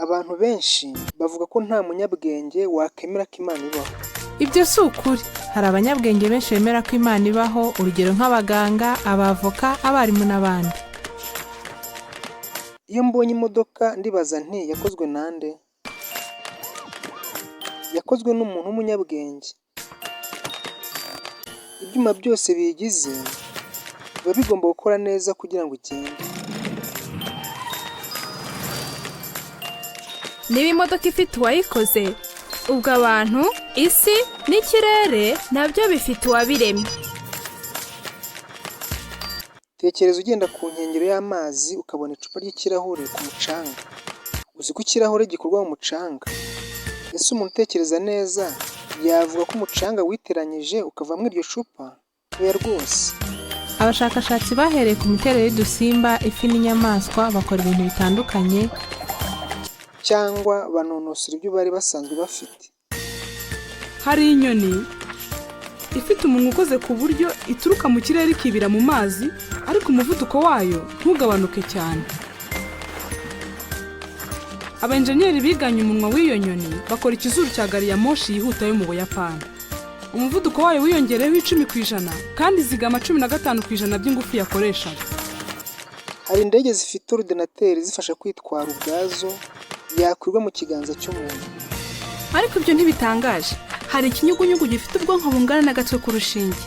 Abantu benshi bavuga ko nta munyabwenge wakemera ko Imana ibaho. Ibyo si ukuri. Hari abanyabwenge benshi bemera ko Imana ibaho, urugero nk'abaganga, abavoka, abarimu n'abandi. Iyo mbonye imodoka ndibaza nti: "Yakozwe nande?" Yakozwe n'umuntu w'umunyabwenge. Ibyuma byose biyigize biba bigomba gukora neza kugira ngo igende. Niba imodoka ifite uwayikoze, ubwo abantu, isi n'ikirere nabyo bifite uwabiremye. Tekereza ugenda ku nkengero y'amazi ukabona icupa ry'ikirahure ku mucanga. Uzi ko ikirahure gikorwa mu mucanga? Ese umuntu utekereza neza yavuga ko umucanga witeranyije ukavamo iryo cupa? Oya rwose. Abashakashatsi bahereye ku miterere y'udusimba, ifi n'inyamaswa, bakora ibintu bitandukanye cyangwa banonosora ibyo bari basanzwe bafite. Hari inyoni ifite umunwa ukoze ku buryo ituruka mu kirere ikibira mu mazi, ariko umuvuduko wayo ntugabanuke cyane. Abenjeniyeri biganye umunwa w'iyo nyoni, bakora ikizuru cya gari ya moshi yihuta yo mu Buyapani. Umuvuduko wayo wiyongereyeho 10%, kandi izigama 15% by'ingufu yakoreshaga. Hari indege zifite orudinateri izifasha kwitwara ubwazo, yakwirwa mu kiganza cy'umuntu. Ariko ibyo ntibitangaje. Hari ikinyugunyugu gifite ubwonko bungana n'agatwe k'urushinge,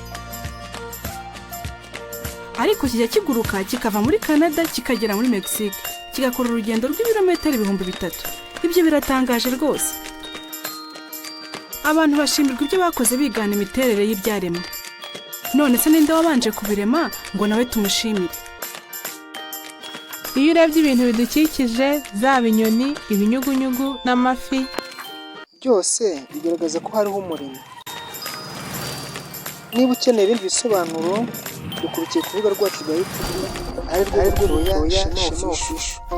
ariko kijya kiguruka kikava muri Canada kikagera muri Mexique, kigakora urugendo rw'ibirometero 3000. Ibyo biratangaje rwose. Abantu bashimirwa ibyo bakoze bigana imiterere y'ibyaremwe. None se ninde wabanje kubirema ngo nawe tumushimire? Iyo urebye ibintu bidukikije, zaba inyoni, ibinyugunyugu n'amafi, byose bigaragaza ko hariho umuremyi. Niba ukeneye ibindi bisobanuro, dukurikiye ku rubuga rwacu rwa YouTube, ari rwo Butoya Shema Official.